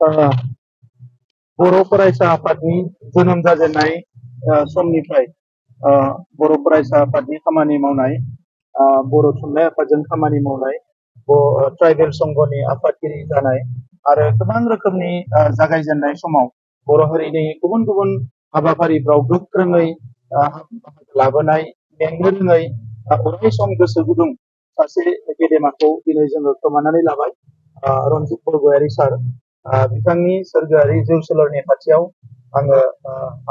बर' फरायसा आफादनि जोनोम जाजेननाय समनिफ्राय बर' फरायसा आफादनि खामानि मावनाय, बर' थुनलाइ आफादजों खामानि मावनाय, ट्राइबेल संघनि आफादगिरि जानाय आरो गोबां रोखोमनि जागायजेननाय समाव बर' हारिनि गुबुन गुबुन हाबाफारिफ्राव गोख्रोङै लाबोनाय, मेंनो रोङै अराय सम गोसो गुदुं सासे गेदेमाखौ दिनै जोङो खोमानानै लाबाय। रनजित बरगयारि सार, बिथांनि सोरगोआरि जिउ सोलेरनि खाथियाव आङो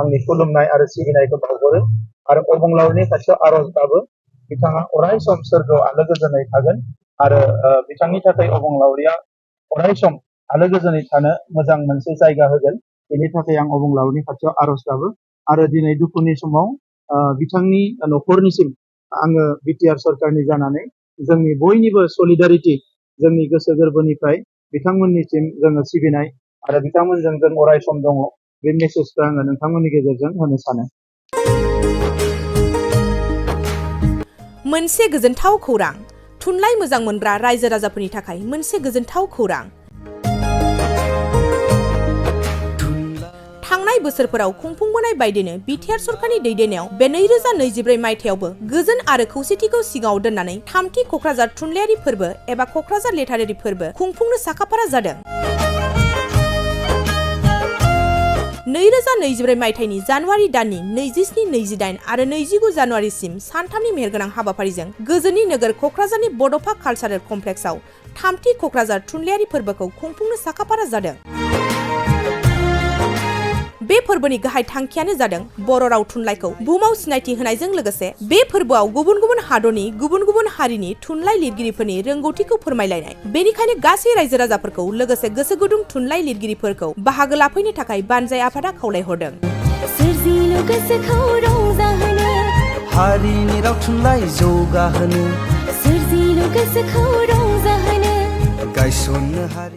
आंनि खुलुमनाय आरो सिबिनायखौ बावहरो आरो अबंलावरिनि खाथियाव आरज गाबो बिथाङा अराय सम सोरगोआव आलो गोजोनै थागोन आरो बिथांनि थाखाय अबंलावरिया अराय सम आलो गोजोनै थानो मोजां मोनसे जायगा होगोन। बेनि थाखाय आं अबंलावरिनि खाथियाव आरज गाबो आरो दिनै दुखुनि समाव बिथांनि न'खरनिसिम आङो BTR सरकारनि जानानै जोंनि बयनिबो सलिडारिटी, जोंनि गोसो गोरबोनिफ्राय बिथांमोननिसिम जोङो सिबिनाय आरो बिथांमोनजों जों अराय सम दङ, बे मेसेजखौ आङो नोंथांमोननि गेजेरजों होनो सानो। मोनसे गोजोनथाव खौरां, थुनलाइ मोजां मोनग्रा रायजो राजाफोरनि थाखाय मोनसे गोजोनथाव खौरां। थांनाय बोसोरफोराव खुंफुंबोनाय बायदिनो BTR सरकारनि दैदेननायाव बे 2024 मायथाइयावबो गोजोन आरो खौसेथिखौ सिगाङाव दोननानै थामथि क'क्राझार थुनलाइयारि फोरबो एबा क'क्राझार लिटारेरि फोरबो खुंफुंनो साखाफारा जादों। 2024 मायथाइनि जानुवारि दाननि 27, 28 आरो 29 जानुवारिसिम सानथामनि मेहेरगोनां हाबाफारिजों गोजोननि नोगोर क'क्राझारनि बड'फा कालचारेल कमप्लेक्सआव थामथि क'क्राझार थुनलाइयारि फोरबोखौ खुंफुंनो साखाफारा जादों। बे फोरबोनि गाहाय थांखियानो जादों बर' राव थुनलाइखौ बुहुमाव सिनायथि होनायजों लोगोसे बे फोरबोआव गुबुन गुबुन हादरनि गुबुन गुबुन हारिनि थुनलाइ लिरगिरिफोरनि रोंगौथिखौ फोरमायलायनाय। बेनिखायनो गासै रायजो राजाफोरखौ लोगोसे गोसो गुदुं थुनलाइ लिरगिरिफोरखौ बाहागो लाफैनो थाखाय बानजाय आफादा खावलायहरदों। हारिनि राव थुनलाइ जौगाहोनो, गायसननो हारि